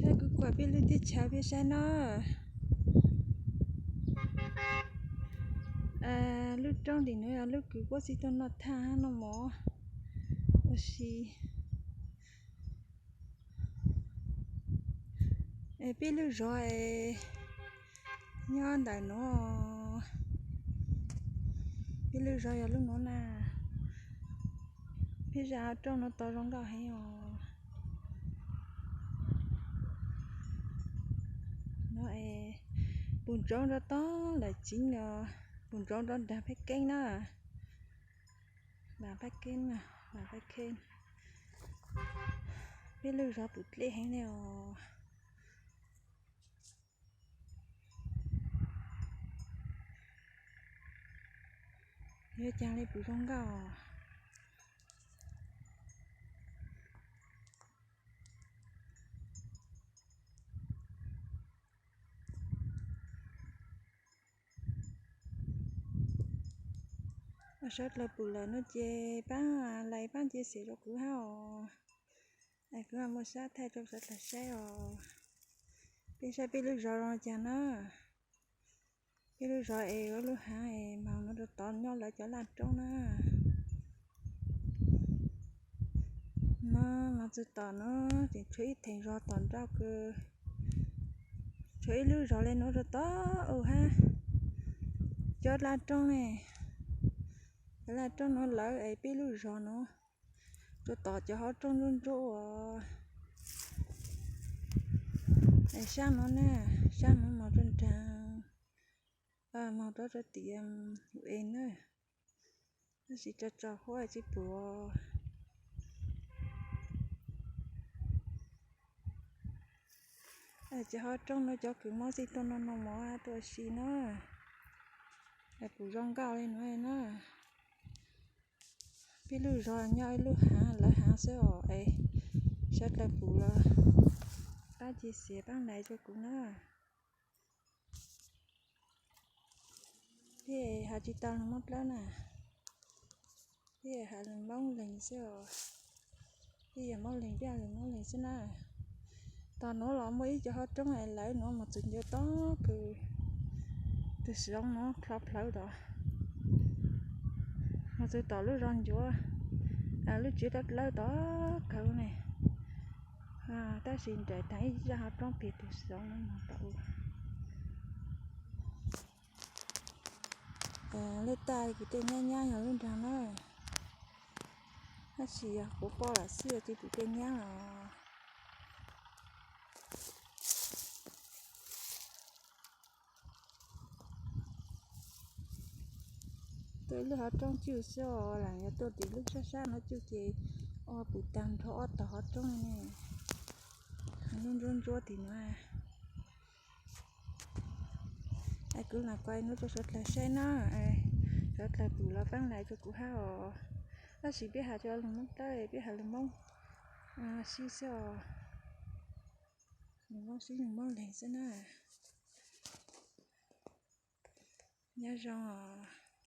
Tag kuv kuam peb lub teb chaws peb saib no. Lub roob tim no yog lub kws puab txib tuaj noj thaaj noj mov ua si. Peb lub zos nyob ntawm nuav, peb lub zos yog lub nuav na. Peb zaj hauv roob nuav tau zoo nkauj heev os. Nuav es pum ntsoov rau tod lawm tsev os, pum ntsoov rau nraag Phab Keeb na. Nraag Phab Keeb, nraag Phab Keeb. Peb lub zos pum dlej heev li os. Yuav caag li pum zoo nkauj. Sawv dlawg pum lawm no ces paab like paab cia siab rau kuv hab os. Kuv muaj sab thaij rau sawv dlawg saib os. Peb saib peb lub zos zoo caag na. Peb lub zos es ua lub haav es moog nuav rau tod nyob lawv cov laj roob na. No moog txug tom no ces tshuav ib theem zog tom nrau kawg. Tshuav ib lub zos le nuav rau tod ua hab cov laj roob ne. Cov laj roob nuav lawv es peb lub zos nuav rau tom cov hauv roob ntsuab ntsuab uas es sab nuav na, sab nuav moog rau nraag, moog rau rau tim u es na. Tab sis tso tso huab tsis pum. Cov hauv roob nuav cov kws mob txij tuaj noj noj mov tuaj si na. Pum zoo nkauj li nuav na. Peb lub zos nyob ib lub haav lawv haav xwb os es sawv dlawg pum los paab cia siab paab like rau kuv na. Peb has tsis tau lug Moob Dlawb na, peb has lug Moob Leeg xwb os. Peb yog Moob Leeg, peb has lug Moob Leeg xwb na. Tom nuav los muaj ib cov hauv roob es lawv nuav moog txug ncua tod kws tus zoov nuav plhov plhawv tod, moog txug tom lub zos ncuav, lub tsev dlawb dlawb tod kawg ne. Tab sis nraim taag ib zaj hauv roob peg tus zoov nuav moog tod. Lub taj kws tej nyab nyab yog lub nraag na, tab sis yog kuv poj lam xij ua tsis pum tej nyab os. Tuaj ib lub hauv roob cug xwb os, lam yog tuaj tim lub sab sab no cug ces ua pum taag nrho ob tog hauv roob ne. Lub ntsuab ntsuab tim nuav. Kuv lam kuaj nuav rau sawv dlawg saib na, sawv dlawg pum los paab like rau kuv hab os. Tab sis peb has tsis lug Moob Dlawb, peb has lug Moob Sib xwb os. Lug Moob Sib lug Moob Leeg xwb na. Nyob zoo os.